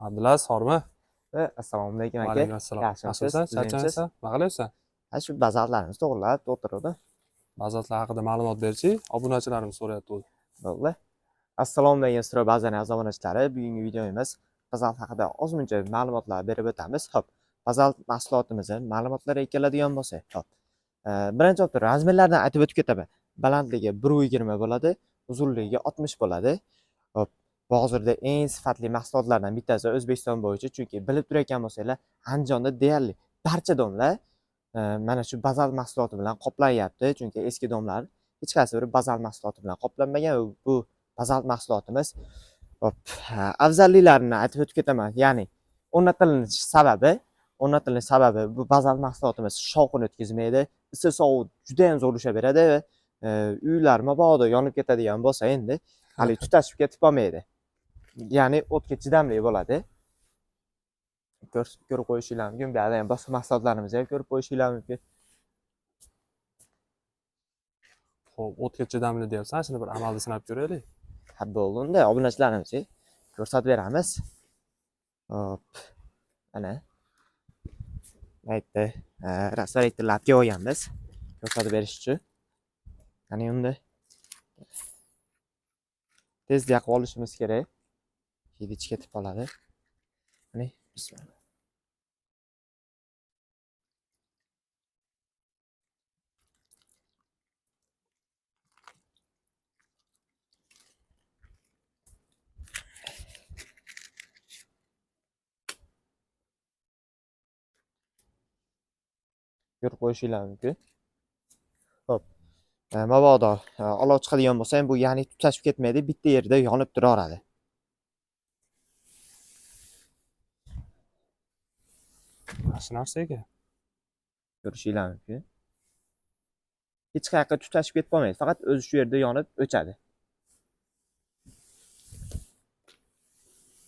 Abdulaziz, hormi? Assalomu alaykum aka. Alaykum assalom. Yaxshimisiz? Yaxshimisan? Tuzukmisiz? Charchamaysan? Nima qilyapsan? Ha, shu bazaltlarimiz to'g'rilab o'tiruvdi. Bazaltlar haqida ma'lumot berchi, obunachilarimiz so'rayapti o'zi. Bo'ldi. Assalomu alaykum Stroy bazani aziz obunachilari. Bugungi videomiz bazalt haqida ozmuncha ma'lumotlar berib o'tamiz. Xo'p, bazalt mahsulotimizni ma'lumotlariga keladigan bo'lsak, xo'p. Birinchi bo'lib turib razmerlardan aytib o'tib ketaman. Balandligi 1.20 bo'ladi, uzunligi 60 bo'ladi. Xo'p, bozorda eng sifatli mahsulotlardan bittasi O'zbekiston bo'yicha, chunki bilib turayotgan bo'lsanglar, Andijonda deyarli barcha domlar mana shu bazalt mahsuloti bilan qoplanyapti, chunki eski domlar hech qaysi biri bazalt mahsuloti bilan qoplanmagan. Bu bazalt mahsulotimiz. Hop, afzalliklarini aytib o'tib ketaman. Ya'ni o'rnatilishi sababi bu bazalt mahsulotimiz shovqin o'tkazmaydi, issiq sovuq juda ham zo'r ushlab beradi va uylar mabodo yonib ketadigan bo'lsa, endi haligi tutashib ketib qolmaydi. Ya'ni o'tga chidamli bo'ladi. Ko'rib qo'yishinglar mumkin. Bu yerda ham boshqa mahsulotlarimizni ham ko'rib qo'yishinglar mumkin. Xo'p, o'tga chidamli deyapsan, shuni bir amalda sinab ko'raylik. Ha, bo'ldi, unda obunachilarimizga ko'rsatib beramiz. Hop. Mana. Aytdi, rasvariyatni olganmiz ko'rsatib berish uchun. Qani unda. Tez yoqib olishimiz kerak. Hidi ketib qoladi. Qani, bismillah. Ko'rib qo'yishinglar mumkin. Xo'p. Mabodo olov chiqadigan bo'lsa ham bu ya'ni tutashib ketmaydi, bitta yerda yonib turaveradi. Yaxshi narsa ekan. Ko'rishinglar mumkin. Hech qayoqqa tutashib ketib qolmaydi, faqat o'zi shu yerda yonib o'chadi.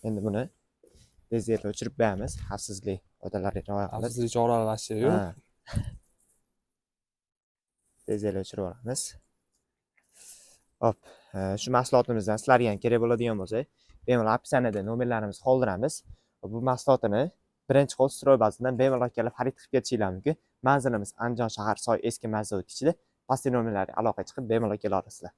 Endi buni tez yerda o'chirib qo'yamiz, xavfsizlik qoidalariga rioya qilib. Xavfsizlik choralari вообще yo'q. Ha. Tez yerda o'chirib yuboramiz. Hop, shu mahsulotimizdan sizlarga ham kerak bo'ladigan bo'lsa, bemalol описание da nomerlarimizni qoldiramiz. Bu mahsulotini birinchi qo'l Stroy bazidan bemalol kelib xarid qilib ketishinglar mumkin. Manzilimiz Andijon shahar soy eski mazot ichida. Pastki nomerlarga aloqa chiqib bemalol kela olasizlar.